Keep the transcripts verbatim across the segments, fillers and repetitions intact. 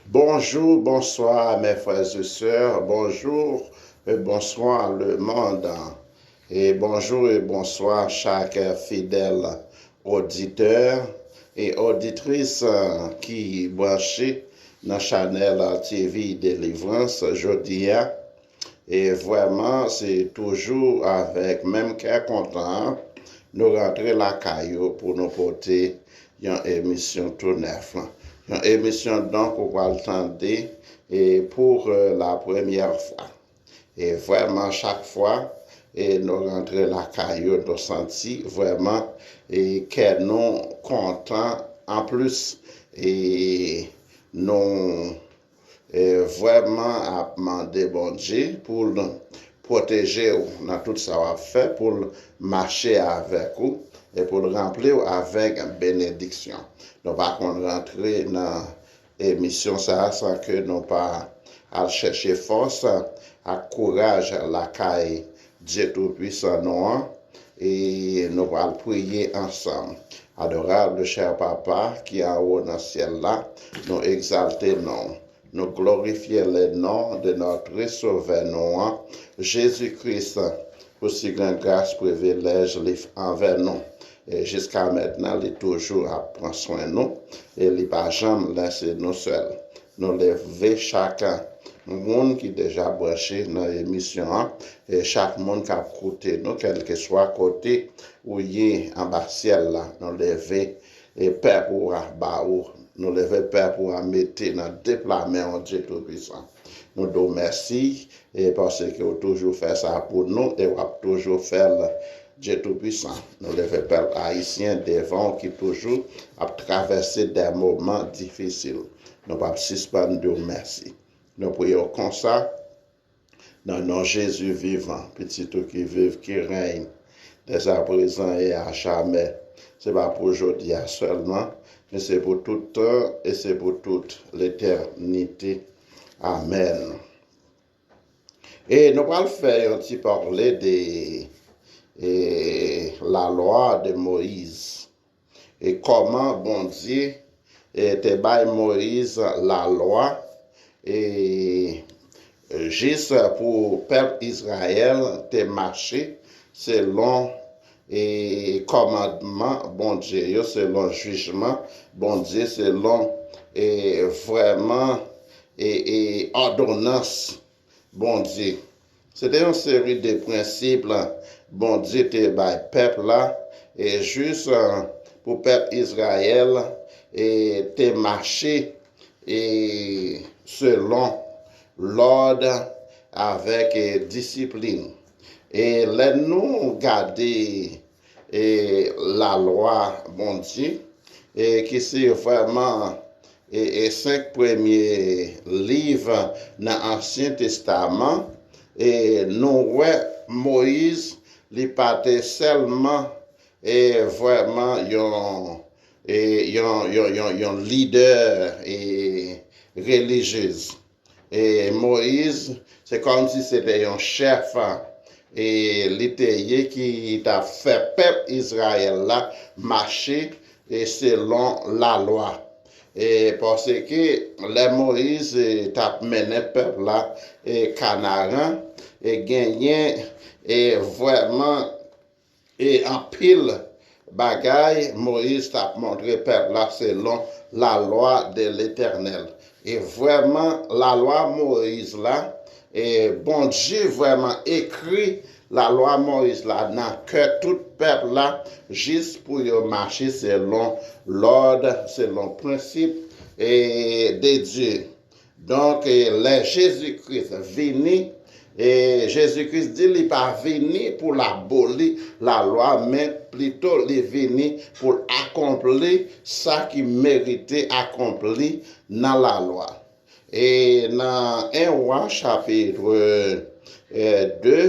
Bonjour, bonsoir mes frères et sœurs, bonjour et bonsoir le monde. Et bonjour et bonsoir chaque fidèle auditeur et auditrice euh, ki branche nan chanèl T V Délivrance jodi a. E vrèman, se toujou avèk menm kè kontan nou rantre lakay ou pou nou pote yon emisyon tou nèf. Yon emisyon donk ou pral tande e pou euh, la premyè fwa. E vrèman, chak fwa e nou rantre lakay ou, nou santi vrèman e kè nou kontan anplis. E nou e vrèman ap mande Bondye pou l pwoteje w nan tout sa w ap fè, pou l mache avèk ou e pou l ranpli w avèk benediksyon. Nou pa konn rantre nan emisyon sa a san ke nou pa al chèche fòs ak kouraj lakay Dye Toupisan nou an. E nou pral priye ansanm. Adorable cher Papa ki anwo nan syèl la, nou egzalte non w. Nou glorifye le nom de notre Sauveur nou an, Jezi Kris, pou si gran gras, privilèj li anvè nou. E jiska mentnan, li toujou ap pran swen nou e li pa janm lese nou sèl. Nou leve chak moun ki deja branche nan emisyon an e chak moun k ap koute nou, kèlkeswa kote ou ye anba syèl la, nou leve e pèp ou a ba ou. Nou leve pèp ou a mete nan de pla men w, Dye Toupisan. Nou di w mèsi e paske ou toujou fè sa pou nou e w ap toujou fè l, Dye Toupisan. Nou leve pèp ayisyen devan w ki toujou ap travèse de moman difisil. Nou p ap sispann di w mèsi. Nou priye w konsa, nan non Jezi vivan, Pitit ou ki viv, ki reny, dèzaprézan e ajamè. Se pa pou jodi a sèlman, men se pou tout tan e se pou tout letènite. Amèn. E nou pral fè yon ti pale de e, la lwa de Moyiz. E kòman Bondye e, te bay Moyiz lalwa e, jis pou pèp Izrayèl te mache selon e, kòmandman Bondye yo, selon jijman Bondye, selon e, vrèman e, e, òdonans Bondye. Se te yon seri de prensip Bondye te bay pèp la, e jis pou pèp Izrayèl e te mache e selon lòd avèk e disiplin. E lè nou gade e lalwa Bondye, e ki se vrèman e, e senk premye liv nan Ansyen Testaman, e nou wè Moyiz, li pa te sèlman e vrèman yon e yon, yon, yon, yon lidè e relijyez. E Moyiz, se kòmsi se te yon chèf e li te ye ki t ap fè pèp Izrayèl la mache e selon lalwa. E paske lè Moyiz e, t ap mennen pèp la e Kanaran, e genyen e vrèman e anpil bagay Moyiz t ap montre pèp la selon lalwa de Letènèl. E vrèman, lalwa Moyiz la, e Bondye vrèman ekri lalwa Moyiz la nan kè tout pèp la, jis pou yo mache selon lòd, selon prensip e de Dye. Donk, e, lè Jezi Kris vini, e Jezi Kris di li pa vini pou l aboli lalwa, men plito li vini pou l akonpli sa ki merite akonpli nan lalwa. E nan en Wa chapit e, de,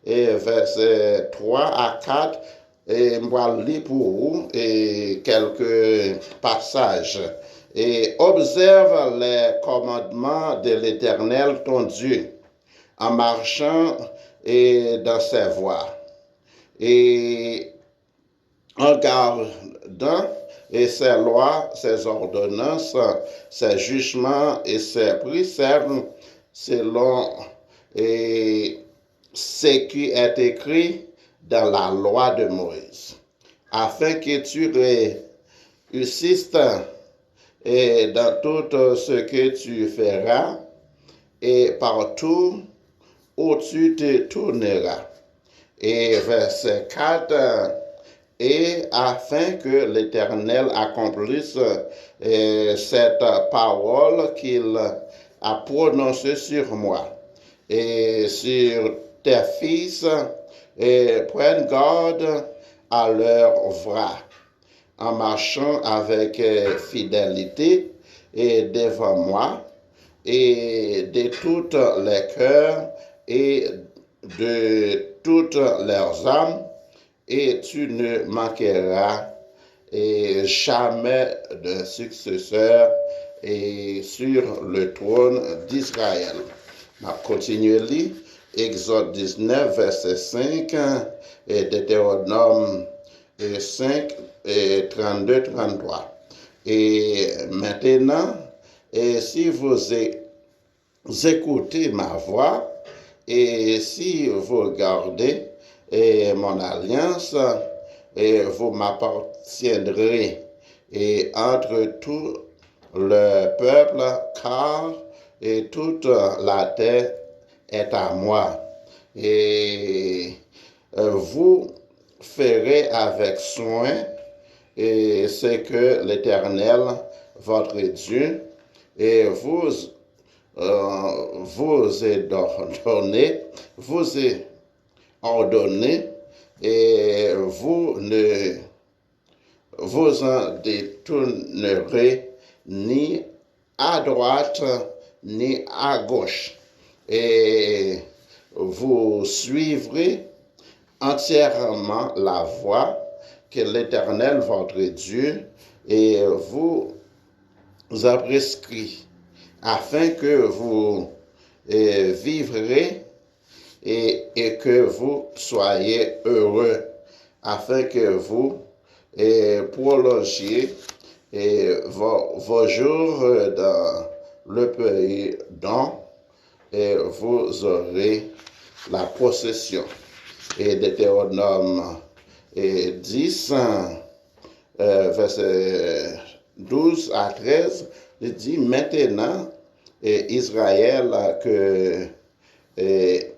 e vèsè twa a kat, e m pral li pou ou e kèlke pasaj. Et observe les commandements de l'Éternel ton Dieu, en marchant et dans ses voies, et en gardant et ses lois, ses ordonnances, ses jugements et ses préceptes, selon et ce qui est écrit dans la loi de Moïse, afin que tu réussisses et dans tout ce que tu feras et partout où tu te tourneras. Et verset quatre, et afin que l'Éternel accomplisse euh, cette parole qu'il a prononcée sur moi et sur tes fils, et prenne garde à leur voie, en marchant avec euh, fidélité et devant moi, et de tout leur cœur et de toutes leurs âmes, et tu ne manqueras et jamais d'un successeur et sur le trône d'Israël. N ap kontinye li, Egzòd diznèf, vèsè senk, e Detewonòm e senk, e trannde, tranntwa. E maintenant, et si vous écoutez ma voix, et si vous gardez et mon alliance, et vous m'appartiendrez et entre tout le peuple, car et toute la terre est à moi. Et euh, vous ferez avec soin et ce que l'Éternel, votre Dieu, et vous euh, vous est ordonné, vous est ordonné, et vous ne vous en détournerez ni à droite ni à gauche, et vous suivrez entièrement la voie que l'Éternel votre Dieu et vous a prescrit, afin que vous euh, vivrez et, et que vous soyez heureux, afin que vous euh, prolongiez euh, vos, vos jours dans le pays dont euh, vous aurez la possession. Et Deutéronome euh, dix, euh, verset douze à treize, li di, maintenant, et Israël, que et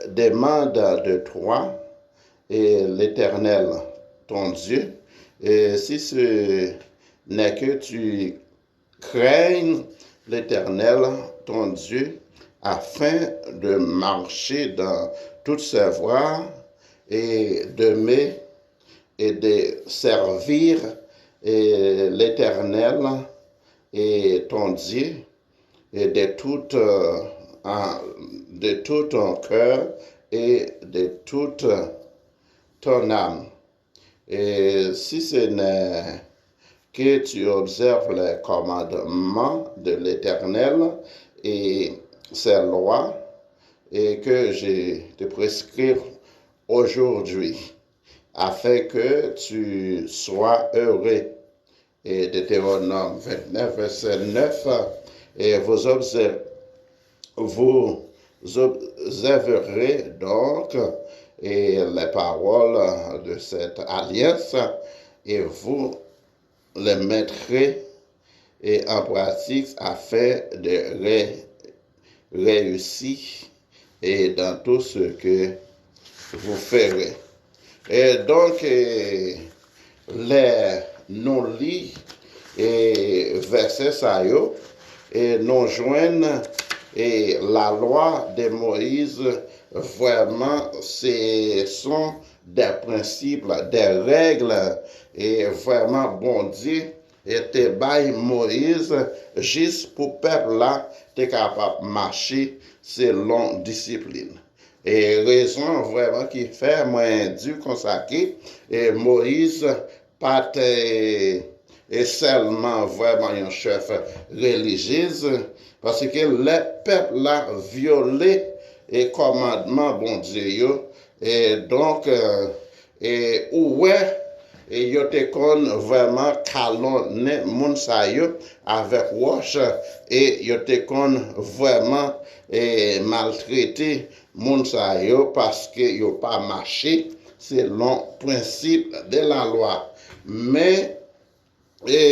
demande de toi et l'Éternel, ton Dieu, et si ce n'est que tu craignes l'Éternel, ton Dieu, afin de marcher dans toutes ses voies et d'aimer et de servir et l'Éternel et ton Dieu et de tout, euh, de tout ton cœur et de toute ton âme. Et si ce n'est que tu observes les commandements de l'Éternel et ses lois, et que je te prescris aujourd'hui, afin que tu sois heureux. Et Deutéronome vingt-neuf, verset neuf, et vous observez, vous observerez donc et les paroles de cette alliance, et vous les mettrez et en pratique afin de ré- réussir et dans tout ce que vous ferez. Et donc, eh, lè nou li eh, vèsè sa yo, eh, nou jwenn eh, la loi de Moïse, vrèman, ce sont des principes, des règles, et vrèman, Bondye te bay Moyiz jis pou pèp la te kapab mache selon disiplin. E rezon vrèman ki fè mwen di konsa ke e Moyiz pa te e sèlman vrèman yon chèf relijyez, paske lè pèp la vyole e kòmandman Bondye yo, e donk, e ou wè E yo te konn vrèman kalonnen moun sa yo avèk wòch, e yo te konn vrèman e, maltrete moun sa yo paske yo pa mache selon prensip de lalwa. Men, e,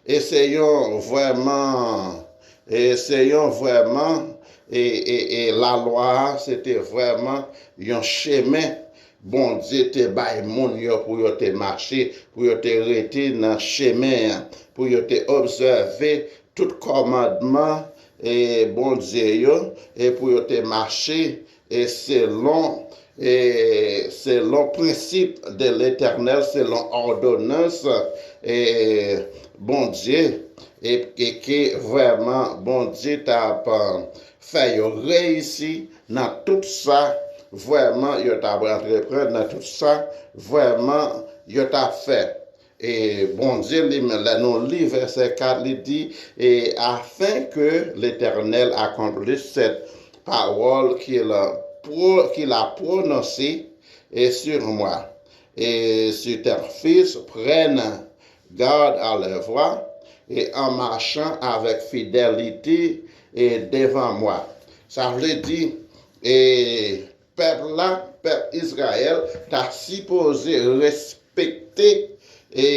e se yon vrèman, e se yon vrèman, e, e, e lalwa a, se te vrèman yon chemen Bondye te bay moun yo pou yo te mache, pou yo te rete nan chemen an, pou yo te obsève tout kòmandman e Bondye yo, e pou yo te mache e selon e selon prensip de Letènèl, selon òdonans e Bondye, e, e ke vrèman Bondye t ap fè yo reyisi nan tout sa vrèman yo t ap antreprann, nan tout sa vrèman yo t ap fè. E Bondye li menm, lè nou li vèsè kat, li di, e afin que l'Éternel accomplisse cette parole qu'il a pro- qu'il a prononcée et sur moi, et si tes fils prennent garde à leur voie, et en marchant avec fidélité et devant moi. Sa vle di, e pèp la, pèp Izrayèl, ta sipoze respekte e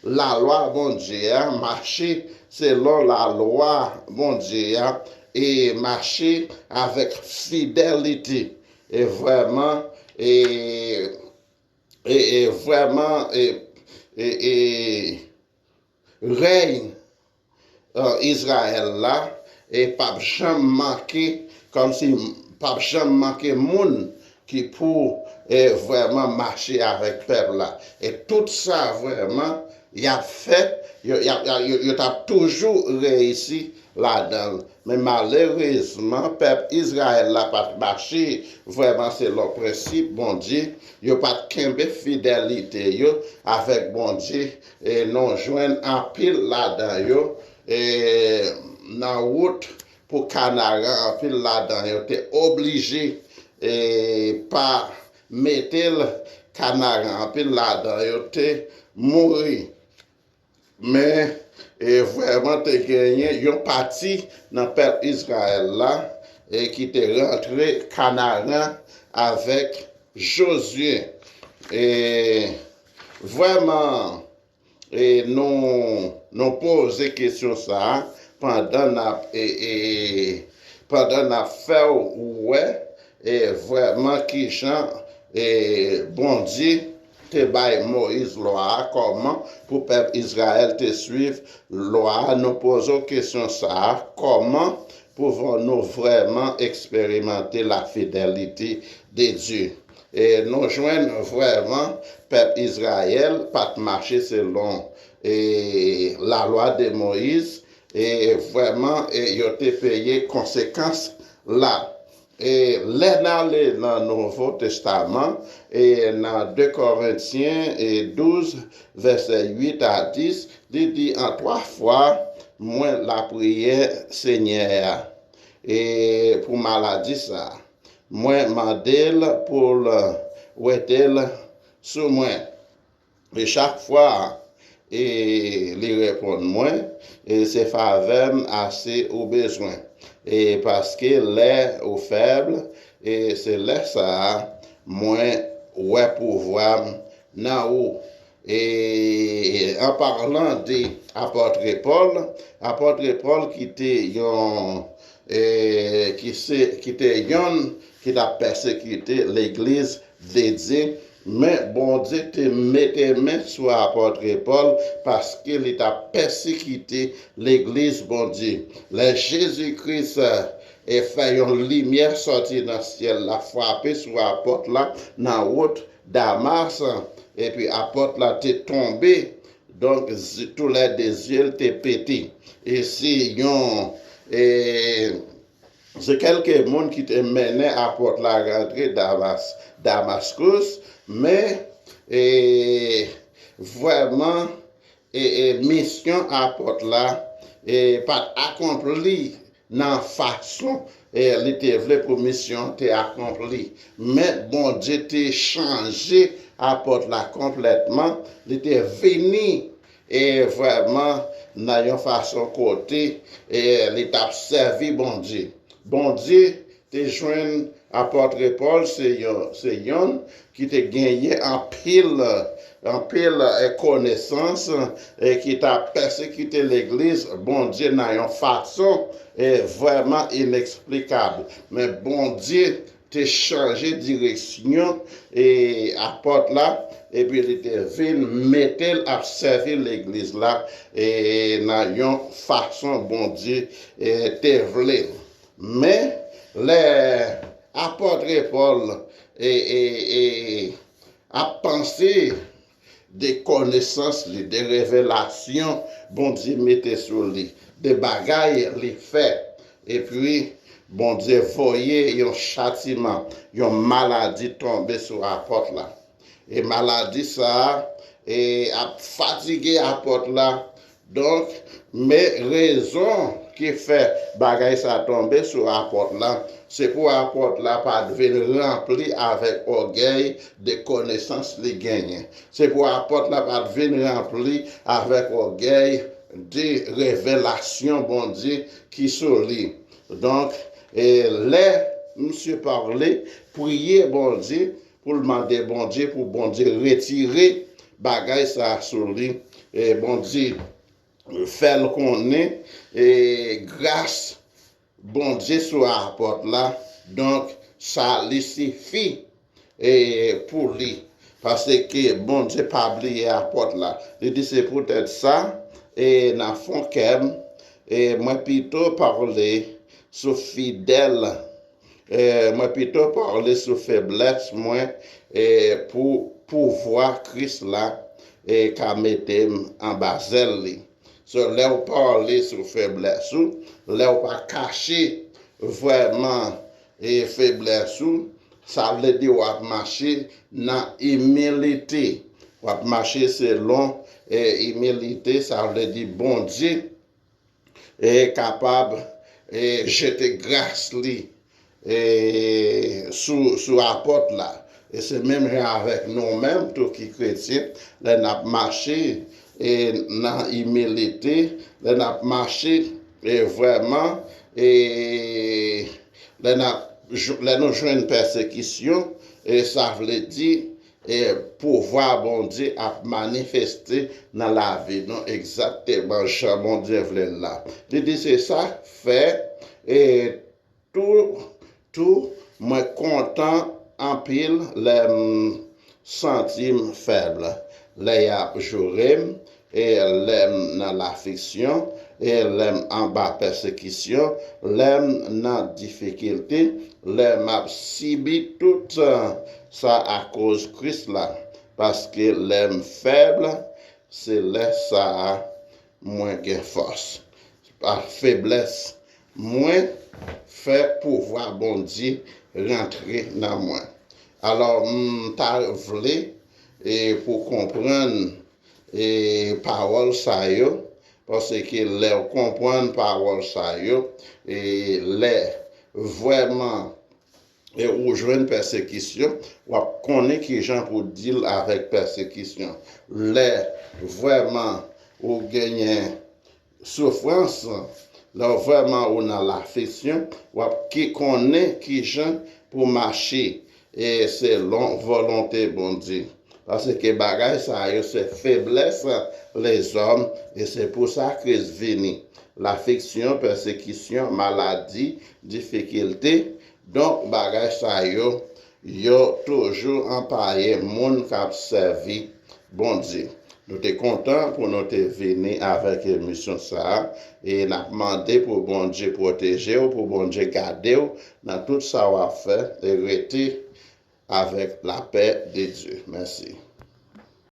lalwa Bondye a, mache selon lalwa Bondye a, e mache avèk fidelite. E vrèman, e, e, e vrèman, e, e, e rèy e, Izrayèl la, e p ap janm manke, kòmsi p ap janm manke moun ki pou e, vrèman mache avèk pèp la. E tout sa vrèman y ap fè, yo, y ap- y ap- yo, yo t ap toujou reyisi ladan l. Men malerezman, pèp Izrayèl la pa t mache vrèman selon prensip Bondye, yo pa t kenbe fidelite yo avèk Bondye, e nou jwenn anpil ladan yo e nan wout pou Kanaran, anpil ladan yo te oblije e pa mete l Kanaran, anpil ladan yo te mouri. Men e vrèman te genyen yon pati nan pèp Izrayèl la e ki te rantre Kanaran avèk Jozye. E vrèman, e nou, nou poze kesyon sa a pandan n ap, e, e, pandan n ap fè w wè e vrèman kijan e Bondye te bay Moyiz lwa a, kòman pou pèp Izrayèl te swiv lwa a. Nou poze w kesyon sa a, kòman pou nou vrèman eksperimante lafidelite de Dye? E nou jwenn vrèman pèp Izrayèl pa t mache selon e lalwa de Moyiz, e vrèman e yo te peye konsekans la. E lè n ale nan Nouvo Testaman, e nan de Korentyen e douz, vèsè uit a dis, li di an twa fwa, mwen lapriyè Senyè a e pou maladi sa a. Mwen mande l pou l wete l sou mwen. E chak fwa e li reponn mwen, e se favè m ase ou bezwen. E paske lè ou fèb, e se lè sa a mwen wè pouvwa m nan ou. E an palan de apòtre Pòl, apòtre Pòl ki te yon e ki se ki te yonn ki t ap pèsekite legliz de Dye, men Bondye te mete men sou apòtre Pòl paske li t ap pèsekite legliz Bondye. Lè Jezi Kris e fè yon limyè sòti nan syèl la, frape sou apòt la nan wout Damas, epi apòt la te tonbe. Donk, zi- toulède zye l te pete. E se yon e se kèlke moun ki te mennen apòt la rantre Damas, Damaskous, men e vrèman e, e misyon apòt la e pa t akonpli nan fason e li te vle pou misyon te akonpli. Men Bondye te chanje apòt la konplètman, li te vini e vrèman nan yon fason kote e li t ap sèvi Bondye. Bondye te jwenn apòt Pòl se yon, se yonn ki te genyen anpil, anpil e konesans e ki t ap pèsekite legliz Bondye nan yon fason e vrèman ineksplikab. Men Bondye te chanje direksyon e apòt la, epi li te vin mete l ap sèvi legliz la e nan yon fason Bondye e te vle. Men lè apòt Pòl e, e, e ap panse de konesans li, de revelasyon Bondye mete sou li, de bagay li fè. Epi Bondye voye yon chatiman, yon maladi tonbe sou apòt la. E maladi sa a e ap fatige apòt la. Donk, men rezon ki fè bagay sa tonbe sou apòt la, se pou apòt la pa t vin ranpli avèk ògèy de konesans li genyen. Se pou apòt la pa t vin ranpli avèk ògèy de revelasyon Bondye ki sou li. Donk, e lè misye pale, priye Bondye pou l mande Bondye, pou Bondye retire bagay sa a sou li. E Bondye fè l konnen e gras Bondye sou apòt la. Donk, sa li sifi e pou li. Paske Bondye pa bliye apòt la. Li di se poutèt sa e nan fon kè m e mwen pito pale sou fidèl e mwen pito pale sou feblès mwen e pou pouvwa Kris la e ka mete m anba zèl li. So, lè w pale sou feblès ou, lè w pa kache vrèman e feblès ou, sa vle di w ap mache nan imilite. W ap mache selon e imilite, sa vle di Bondye e kapab e jete gras li e sou, sou apòt la. E se menm jan avèk nou menm tou ki kretyen, lè n ap mache e nan imilite, lè n ap mache e vrèman e lè n ap, lè nou jwenn pèsekisyon, e sa vle di e pouvwa Bondye ap manifeste nan lavi nou egzakteman jan Bondye vle l la. Li di se sa k fè e tou, tou mwen kontan anpil lè m santi m fèb, lè y ap joure m, e lè m nan lafliksyon, e lè m anba pèsekisyon, lè m nan difikilte, lè m ap sibi tout sa akoz Kris la. Paske lè m fèb, se lè sa a mwen gen fòs. Pa feblès mwen fè pouvwa Bondye rantre nan mwen. Alò, m ta vle e pou konprann e pawòl sa yo, paske lè w konprann pawòl sa yo, e lè vrèman e ou jwenn pèsekisyon, w ap konnen kijan pou deal avèk pèsekisyon. Lè vrèman ou genyen soufrans, lè vrèman ou nan lafliksyon, w ap ki konnen kijan pou mache e selon volonte Bondye. Paske bagay sa yo se feblès lezòm, e se pou sa Kris vini. Lafliksyon, pèsekisyon, maladi, difikilte, donk bagay sa yo, yo toujou anpaye moun k ap sèvi Bondye. Nou te kontan pou nou te vini avèk emisyon sa a, e n ap mande pou Bondye pwoteje w, pou Bondye gade w nan tout sa w ap fè, e rete avec la paix de Dieu. Merci.